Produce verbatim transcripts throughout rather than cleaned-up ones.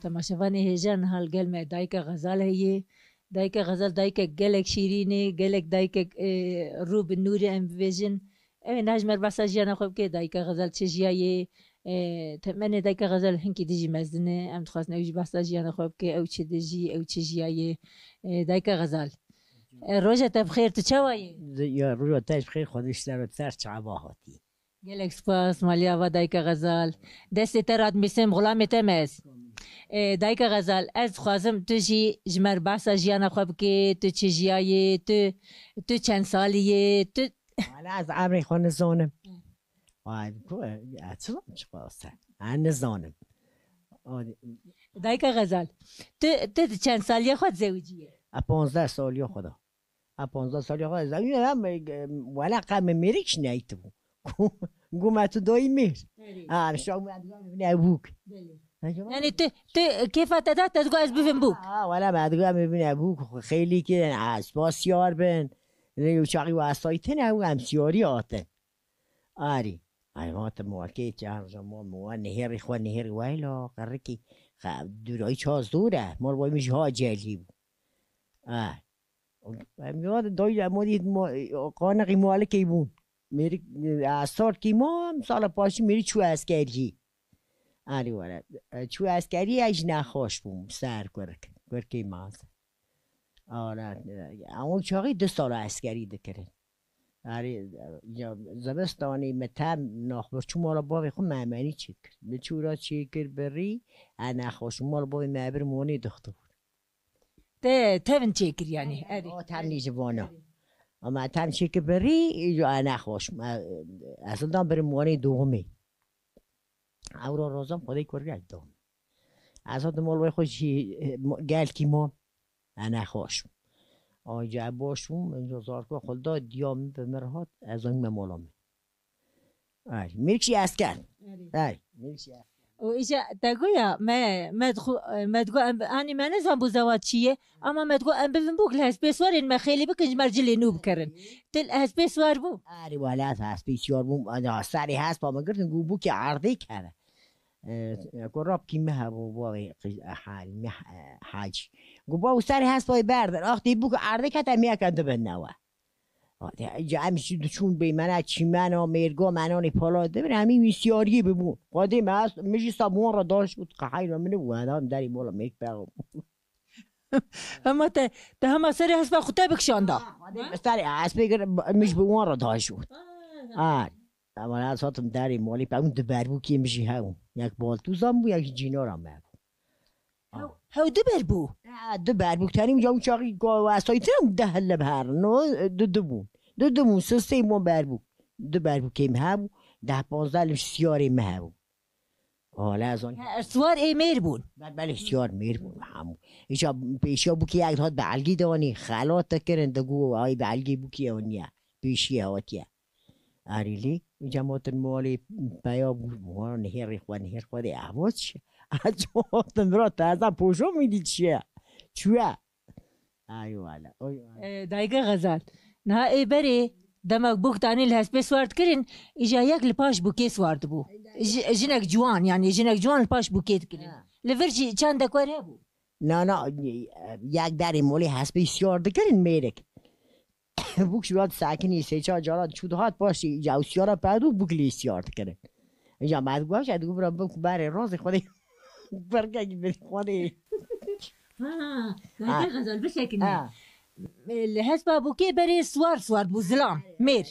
Temaşevanê hêja, niha li gel me dayika Xezal heye. Dayika Xezal dayikek gelek şîrîn e, gelek dayikek, e, rû bi nûrê em bibêjin. Ew ê niha ji me re behsa jiyana xwe bike, dayika Xezal çi jiyaye? E, temenê dayika Xezal hinkî dijî mezin e. Em dixwazin ew jî behsa jiyana xwe bike, ew çi dijî, ew çi jiyaye? E, dayika Xezal. E, roja te bi xêr, tu çawa yî? Ya, roja te ji xêr, Xwedê ji te re ser çava hatî. Gelek spas, maliya va dayika Xezal. Destê te radmîsim, xulamê te me ez. E, dayika Xezal, ez dixwazim tu jî ji me re behsa jiyana xwe bikê, tu çi jiyayê, tu, tu çend salî yê, tu Wala ez emrê xwe nizanim. Vay, ku, e, çi zam çi qase? Ha, nizanim. O, Dayika Xezal, tu, tu di çend saliya xwe dizewiciyê? A, ponzdeh saliya xwe da. A, ponzdeh saliya xwe da. Zewiciyê em, e, wala qe min mêrik jî neytibû. Ku, ku me tu doyî mêr. Erê. Ha, şaw me ne bûk. Belê. Yani tu, tu kêfa te da, te digot ez bivim bûk. Ha, wala me digot em bivin bûk. Xêlî kirin, ha, spas siyar bin. Lê çaxî westayî tine û em siyarî hatin. Arî. Ay, ma te muwakê çar zaman muwa nehêrî xwe nehêrî wayla, qerrikî. Xa, durayî çaz dûr e. Mor boy min ji ha celî bû. Ha. Em ya da doyla modî mo-, qaneqî mualikê bûn. Mêrik, e, astorkî ma, em sala paşî mêrik çû eskerî. Arî were. E, çû eskerî ez ji nexweş bûm, ser kurik. Kurkê maz. Ara, e, ew çaxî du sala eskerî dikirin. Arî, e, ya zivistanê me tem naxbir çû mala bavê xwe memenî çêkir. Li çûra çêkir birî, e, nexweş mala bavê me bir monê dixtur. Te tevin çêkir yani, erê. O temnî ji vana. Ama tem çêkir birî, ya e nexweş. E, ez dan birim wanê doğumê. Ewro rozan xwedê kurgek doğum. Ez hat mol wê xwe jî, e, mo-, gelkî mo. E nexweş. Anca boş bûm, inca zarko xwe da diya min bi mir hat, ez ong me mola min. Ay, mirkşî esker. Erê. Ay, mirkşî esker. Û îja te goya me, me dixu-, me digo em bi-, anî me nizan bû zewa çi ye, ama me digo em bivin bûk li hespê swarên me xêlî bikin ji me cilê nû bikirin. Tu li hespê swar bû? Arî wala ez hespê siyar bûm. Ana serê hespa min girtin, gu bûkê erdê keve. E, ku rapkî me hebû, bavê qij-, e, hal, me, e, hacî. Gu bav serê hespa berdin. Axtê bûk erdê kete me yeke dibin newe. Ca em jî diçûn bêmene çîmena mêrgo menanê pala dibir, em î wî siyariyê bibûn. Xwedê me ez, min jî sabûn re daş û qehayra min û adam derî mola mêrk pexo. Hema te, te hema serê hespa xwe te bikişanda. Xwedê me serê hespê kir, min ji bi wan re daş û. Ay. Ama ez hatim derê molî pe, ew du berbûkê min jî hebûn. Yek baltûza min bû, yek jî cînora me bû. Hew, hew du ber bû. Ha, du ber bû. Tenî ya çaxî ku wesayîtin deh li bi herin. No, du du bûn. Du du bûn. Sisê mon ber bû. Du ber bû kêm hebû. Deh panzdeh li siyarê me hebû. Hala zon. He, swar ê mêr bûn. Be-, belê siyar mêr bûn. Hemû. Îşa pêşiya bûkê yek hat bi elgî danî. Xelat te kirin de gu ay bi elgî bûkê oniye. Pêşiye hatiye. Arîlî, cematin malê peya bû, wan nihêrî xwe, nihêr xwe dê ehvoç. Ez hatim bira, te ez poşo min dî çi ye? Çi ye? Ay wala, oy wala. E, Dayika Xezal, niha ê berê demek bûk tanî li hespê swar dikirin, îja yek li paş bûkê swar dibû. Ji-, jinek ciwan, yani jinek ciwan li paş bûkê dikirin. Ha. Li vir jî çendek wer hebû? Na, na, yek derê molê hespê siyar dikirin mêrik. Bûk şûra disekinî, sê çar cara diçû dihat, paşê îca ew siyara perdû, bûk lê siyar dikirin. Îca me digot, ez digot, bira bûk berê razê Xwedê. Berkekî berê Xwedê. Ha, Ha. Dayika Xezal, bisekine. Ha. Li hespa bûkê berê swar, swar dibû zilam, mêr.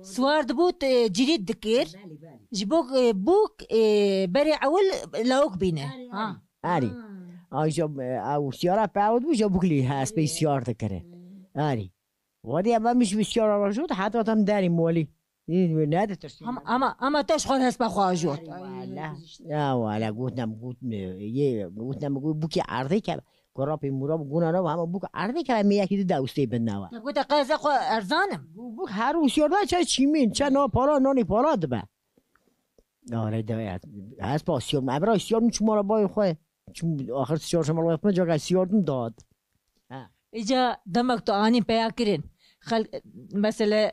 Swar dibû, e, cirît dikir. Belê, belê. Ji bo, e, bûk, e, berê ewil lawik bîne. Belê, Ha. belê. Arî. Ha. Ay, ja, e, ew siyara perdû, ja bûk lê hespê siyar dikirin. Arî. Wadî em, em ji wî siyara re jot, heta tam derî molî. Yê, ne de tirsî. Ama, ama, ama te ji xwe hespa xwe ajot. Wala. Ya wala, gotin em, got, yê, gotin em, got, bûkê erdê ke, ku rapê mûra bi guna nava, ama bûk erdê ke, me yekî di dewstê bin nava. Te gote qeze xwe erzan im. Bûk her û siyar da çe çîmîn, çe na pala, nanî pala dibe. Arê de ya. Hespa siyar, em ra siyar çû mala bayê xwe. Çû axir siyar çû mala bayê xwe, caka siyar dûm dat. Ha. Îca demek tu anî peya kirin. Xel-, mesele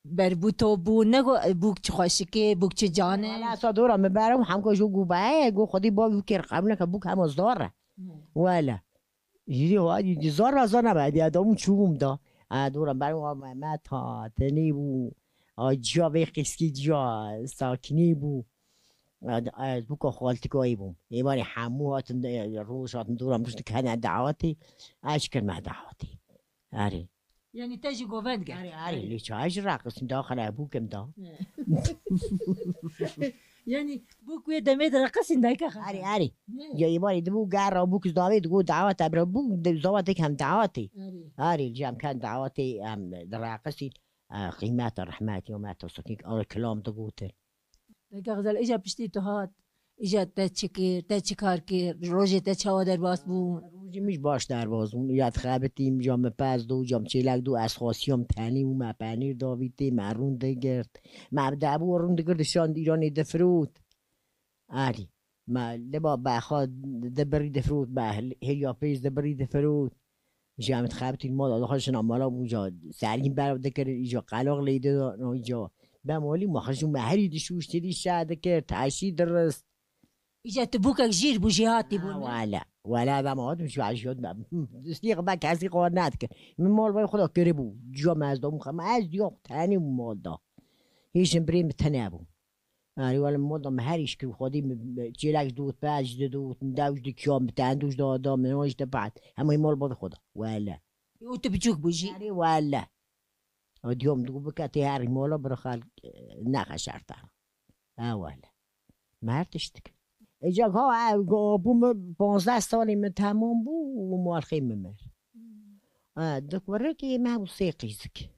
Berbû top bû, ne go bûk çi xweşik e, bûk çi can e. Wala sa dora min berim, hemka ji got, "Be, go xwedî bavî wî kêr qebûl neke, bûk hema zor e." Hmm. Wala. Jî wa zor ve zor nebe, diya domû çûbûm da. A, dora min berim, wa me, me ta, tenê bû. A, ciya vê qîskî ciya sakinî bû. A, a, ez bûka xaltikayî bûm. Êvarê hemû hatin, e, roj hatin dora min, roj dikene dawetê. Ez kir me dawetê. Erê. Yanî te jî govend girt. Erê, erê, lê çawa ji reqisîn da xwe bûkim da. Yanî bûk wê demê de reqisîn dayika xwe. Erê, erê. Ne? Ya êvarê dibû gera bûk zavê digot dawet e bira bûk de zawa tek hem dawetê. Erê. Erê, li cem ken dawetê em direqisîn. E, qîmeta rehmetî û meta sokîk, ew kilam digotin. Dayika Xezal, îja piştî tu hat, îja te çi kir, te çi kar kir, rojê te çawa derbas bû? Rojê min jî baş derbas bû. Ya dixebitîm, îja min pez do, îja min çêlek do, ez xwestiyam tenî û me penîr davîtê, me rûn digirt. Me bi debû rûn digirt, dişand Îranê difirot. Erî. Me liba bexa dibirî difirot, be hêriya pêz dibirî difirot. Ji em dixebitîn mala, dixwe jina mala bû, îca serîn berev dikir, îca qelaq lê dida, îca bem olî, ma xwe ji me herî dişûştirî şe dikir, teşî dirist. Îca tu bûkek jîr bû, jêhatî bû, ne? Wele, wele, dema hatim ji jêhat me. Distî xwe be kesî xwe nedikir. Min mal vay xwe da kiribû. Ciya me ez da bû xwe, me ez diya xwe tenê bû mal da. Hêj in birê min tene bû. Erê wele min mal da min her îş kir, xwedî min çêlek ji dot, pez ji didot, min dew ji dikiya, min tendû ji dada, min wan ji dipat. Hemû mal bavê xwe da. Wele. Û tu biçûk bû jî? Erê wele. Ew diya min digot bike tê herî mala bira xelk, e, nexe şertan. Ha wele. Me her tişt kir. Îca ka ev go bû min panzdeh salê min temam bû û malxê min mir. Hmm. Ha, di kurekê me bû sê qîzik.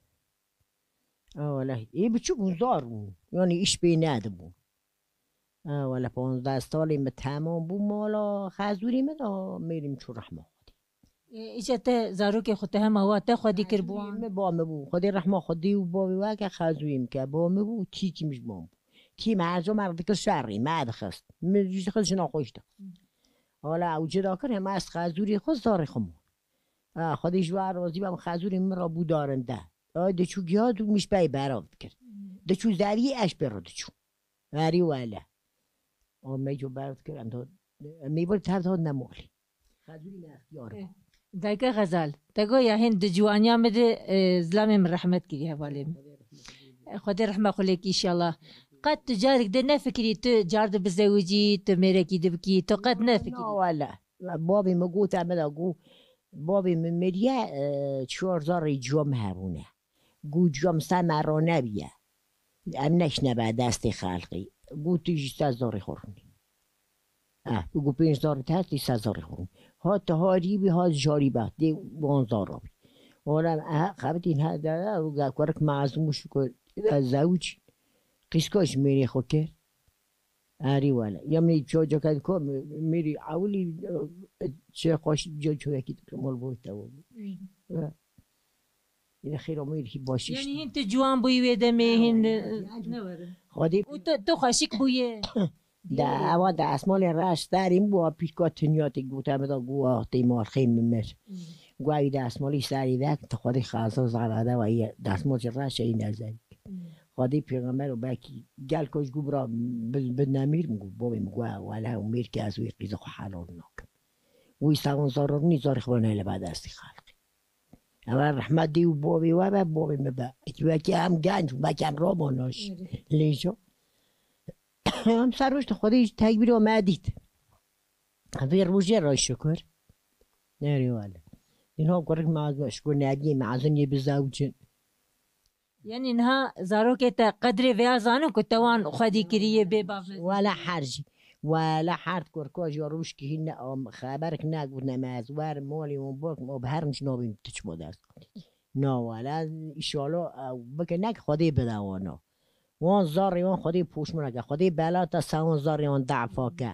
Ha wele, ê biçûk bûn, zar bûn. Yanî îş pê nedibûn. Ha wele, panzdeh salê min temam bû mala, xezûrî min da, mêrî min çû rehma Xwedê. Ê, îca te zarokê xwe te hema wa te xwedî kir bi wan? Min ba min bû. Xwedê rehma Xwedê û bavê weke xezûrî min ke. Ba min bû, tîkî min ji ban bû. Tî me her ca me re dikir şerî, me dixist. Min jî dixist jina xwe jî dixist. Wele ew cida kir, hema ez xezûrê xwe zarê xwe man. Ha, Xwedê ji we razî be, em xezûrê min re bû darinde. Ay diçû giya dû min ji pey berav dikir. Hmm. Diçû zeriyê ez pê re diçû. Erî wele. O me co berav dikir, em da, em ê bir tev da ne malî. Xezûrî me extiyar bû. Eh, Dayika Xezal, te got ya hîn di ciwaniya min de, eh, zilamê min rehmet kiriye hevalê min. Eh, Xwedê rehma xwe lê kî înşallah. Qet tu carek de nefikirî tu car de bizewicî, tu mêrekî dibikî, tu qet nefikirî? Na wele. Bavê min got, em da got, bavê min miriye, e, çar zarê ciya min hebûne. Got, ciya min se me ra nebiye. Em neşne be destê xelqî. Got, tu jî se zarê xwe rûnî. Eh, got, pênc zarê te hestî, se zarê xwe rûnî. Hat harî bî, hat jarî be, dê wan zara bî. Ola, eh, xebitîn he, de, de, û ge kurik mezin bû, şukur, e, zewicî. Qîska ji mêrê xwe kir. Erî wele. Ya min çocukken ko, mêrî ewilî, e, çi xweş, co-, çoyekî dikir, mol boy te wo. Hmm. E. Yine xêra mêrî başî. Yanî hîn tu ciwan bûyî wê demê, hîn, e, ne were. Xwedî. Û tu, tu xweşik bûye. De, ewa de esmalê reş serî bû, a pîrka tinya tê gote min da, got, "Ah, tê malxê min mir." Hmm. Got, "Ewî de esmalî serî vek, tu Xwedê xaza zara de wa ye, desmal jî reş e, yî nezerî." Hmm. Xwedî pêxember û belkî gel ko ji gû bira bi, bi nemîr min got, bavê min got, "Wele û mêr ke ez wê qîza xwe helal nakim." Wî sewan zararnî zarê xwe nehêle be destê xelkê. Ew rehmet dê û bavê we be, bavê min be. Wekî em genc, wekî em rabana jî. Erê. Lê jo. Em ser roj de Xwedê ji tekbîra me dît. Vê rojê re şukur. Erê wele. Îna kurik mezin, şukur nebiyê mezin yê bizewicin. Yanî niha zarokê te qedrê vêya zanin ku te wan xwedî kiriye bê bavê? Wele her jî. Wele her kurka jî rojkî hîn ne, am, xeberek negotine me ez werim malê wan bakim, o bi herin ji navîn tu çima dest. Na wele, înşallah, ew bike nek Xwedê bide wana. Wan zarê wan Xwedê poşmana ke. Xwedê bela te sewan zarê wan defa ke.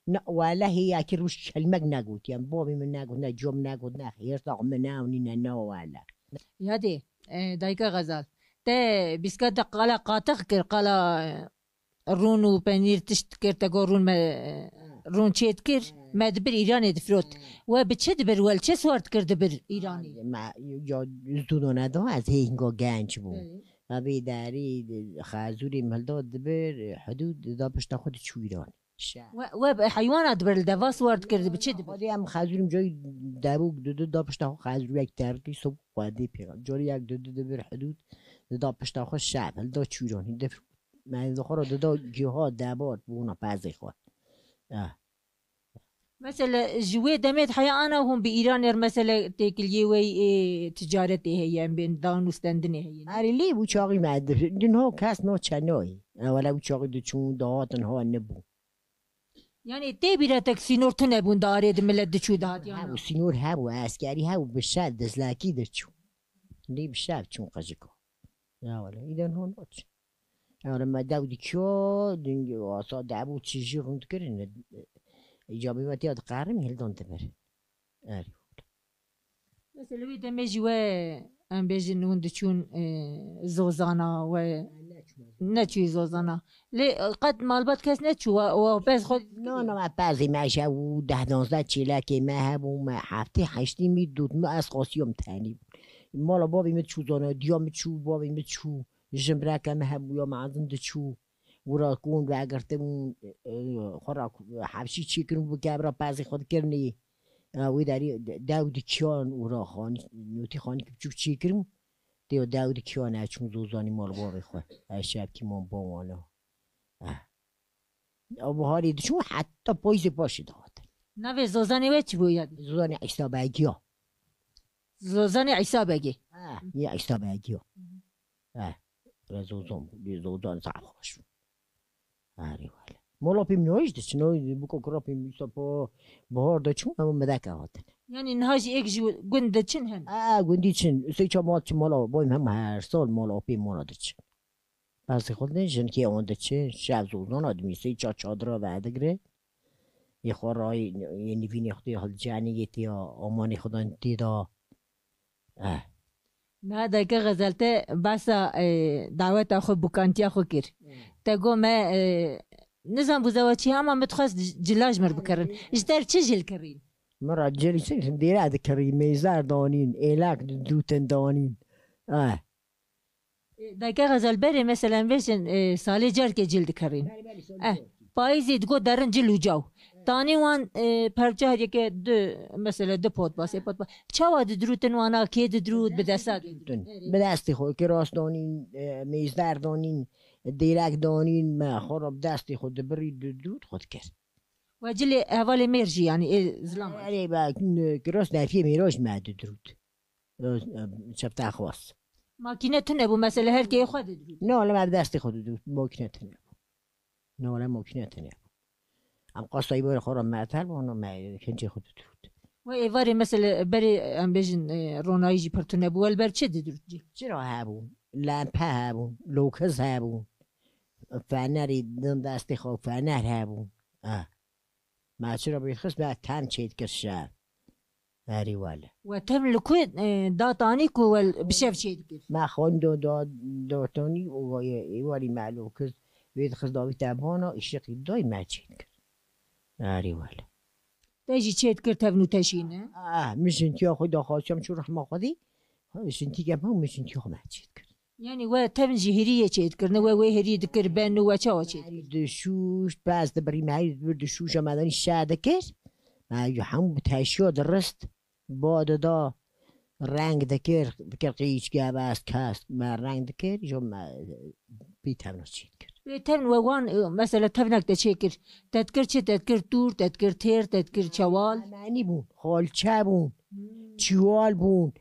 Na wele hê yekî roj kelîmek negotiye. Bavê min negot, ne com negot, ne hêrsa xwe min newnîne, na wele. Yadê, e, dayika Xezal. Te bîskate qala qatix kir, qala, e, rûn û penîr tişt kir, te got rûn me, rûn çêt kir, me dibir Îranê difirot. We bi çi dibir, we li çi siwar dikir dibir Îranê? Me, ya, zû ne da, ez hê hinga genc bûm. Belê. Evê derî xezûrê milda dibir hidûd dida pişta xwe diçû Îranê. Şa. We, we bi heywana dibir li deva siwar dikir, dibi çi dibir? Xwedê em xezûrî cayî debûk didi da pişta xwe xezûrî yek terikî sob xwedê pêxa. Carî yek didi dibir hidûd dida pişta xwe şev hilda çû Îranê. Dif me dixwe re dida giha debat bûna pezê xwe. Eh. Mesela ji wê demê heya ana hûn bi Îranê re mesela têkiliyê wey ê ticaretê heye, em bên dan û stendinê heye, ne? Erê lê wî çaxî me di-, di niha kes naçe nayê. Ewela wî çaxî diçûn, dahatin ha nebû. Yanî tê bîra te ku sînor tune bûn, darê di milet diçû dihatiyan. Hebû sînor hebû, eskerî hebû, bi şev dizlekî diçû. Lê bi şev çûn qijika. Ewela îden hon naçin. Ewela me dew dikiya, dingê asa debû çi jî rûn dikirin. Îcabî me tiya diqerim hildan dibir. Erê. Mesela wê demê jî we em bêjin hûn diçûn, e, zozana we neçûyî zozana. Lê, e, qet malbat kes neçû we, we pez xwe. Na, na, me pezê me ji û deh danzdeh çêlekê me hebû, me heftê heştê mî dût, me ez xasiyom tenî bû. Mala bavê min çû zana, diya min çû, bavê min çû, jimbreke me hebû ya mezin diçû. Wira kon vegirtibûn, e, xwe ra hebşî çêkirin bû, kevra pezê xwe dikirinê. E, wê derî de-, dew dikiyan û ra xanî-, nûtî xanîk biçûk çêkirin. Tê dew dikiyan e çûn zozanî mal bavê xwe. E, şevkî man bawana. E. Ew biharê diçûn heta payîzê paşê dihatin. Navê zozanê we çi bû ya? Zozanê Îsa Begiya. Zozanê Îsa Begê. Ha, yê Îsa Begiya. Ha, re zozan bû, lê zozan zaf xweş bû. Erê wele. Mala pê min hoj diçin, o biko kura pê min wisa po bahar de çûn, em medeke hatin. Yanî niha jî êk ji gund de çin hin? A, gundî çin. Sê çar mal çi mala, boyim hem her sal mala pê mala diçin. Pezê xwe didin, jinkê wan diçin, şev zozan adimî sê çar çadira vedigre. Yê xwe rayî, yê nivînê xwe tê hilcenê, yê tê ya amanê xwe dan tê da. Eh. Niha dayika Xezel te behsa, e, daweta xwe, bûkantiya xwe kir. Te got me, e, nizam bû zewa çi ama min dixwest cila ji mir bikirin. Ji te re çi jil kirîn? Min re cilî çi dêre dikirî, mêzer danîn, êlak dûtin danîn. Eh. E, Dayika Xezel berê mesela em bêjin, e, salê carkê cil dikerîn. Berê, berê, salê Eh, carkê. Payîzê digot derin cil û caw. Tanî wan, e, perçe her yeke du, mesela du pot ba, sê pot ba. Çawa didirûtin wana, kê didirût, bi desta kê didirût? Bi destê xwe, kiras danîn, e, mêzder danîn, dêrek danîn, me xwe re bi destê xwe dibirî, didirût, xwe dikir. We cilê hevalê mêr jî, yanî ê zilam. Erê, be, kiras nefiyê mêra jî me didirût. Çefta xwest. Makîne tune bû, mesela her kê xwe didirût. No, li me bi destê xwe didirût, makîne tune bû. No, li makîne tune bû. Em qasayî bore xwe re metel bû, no me kincê xwe didirût. We êvarê mesela berê em bêjin, e, ronayî jî pir tune bû, we li ber çi didirût cî? Çira hebû, lempe hebû, lokiz hebû, fenerî din destê xwe fener hebû. Ah. Me çira bî xist me tem çê dikir şev. Erî wele. We tem li ku, e, da tanî ku we bi şev çê dikir? Me xwendo da, da tanî û êwarî me lo kir. Wê dixist davî te bana, îşiqî dayî me çê dikir. Erî wele. Te jî çê dikir tevn û teşîne? Ah, min jin tiya xwe daxwaziyam çû rehma Xwedê. Jin tîke me û min jin tiya xwe me çê dikir. Yanî we tevn jî hêrî yê çêdikirine, we wê hêrî dikir ben û we çawa çêdikir? Dişû, pez dibirî me, dibir dişûşa me danî şe dikir. Me hemû bi teşiya dirist, ba dida, reng dikir, dikir qîç, gebest, kesk, me reng dikir, jo me pî tevna çêdikir. Wê tevn we wan, e, mesela tevnek te çêkir, te dikir çi, te dikir tûr, te dikir têr, te dikir çewal? Menî bûn, xalçe bûn, çiwal bûn,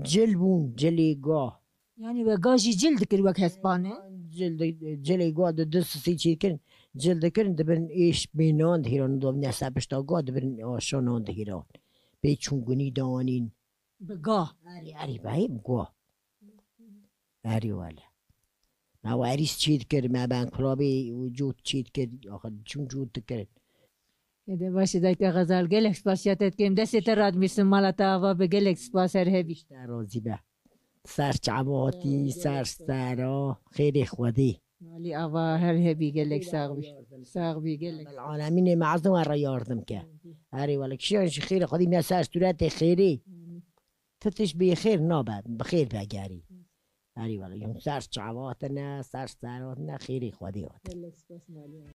cil bûn, cilê gah. Yanî we ga jî cil dikir wek hespanê? Cil di-, cilê gwa di du sisî çêkirin. Cil dikirin, dibirin êş bê nan dihêran, dovine ser pişta gwa dibirin aşa nan dihêran. Pê çûn gunî danîn. Bi ga? Erî, erî, behê bi gwa. Erî wele. Me werîs çê dikir, me ben kulabê û cot çê dikir, axir çûn cot dikirin. Êdî baş e, dayika Xezal, gelek spasiya te dikim. Destê te radmîsim, mala te ava be, gelek spas, her hebî. Te razî be. Ser çavatî, ser sera, xêrê Xwedê. Malî ava, her hebî, gelek sax bî. Sax bî, gelek. Alemînê mezin we re yardim ke. Erê wele kişiyan jî xêrê Xwedê ne ser sûretê xêrê. Ti tişt bê xêr nabe, bi xêr vegerî. Herî welî. Ser çavatine, ser serotine, xêrî Xwedê hatine. Gelek spas Maliye.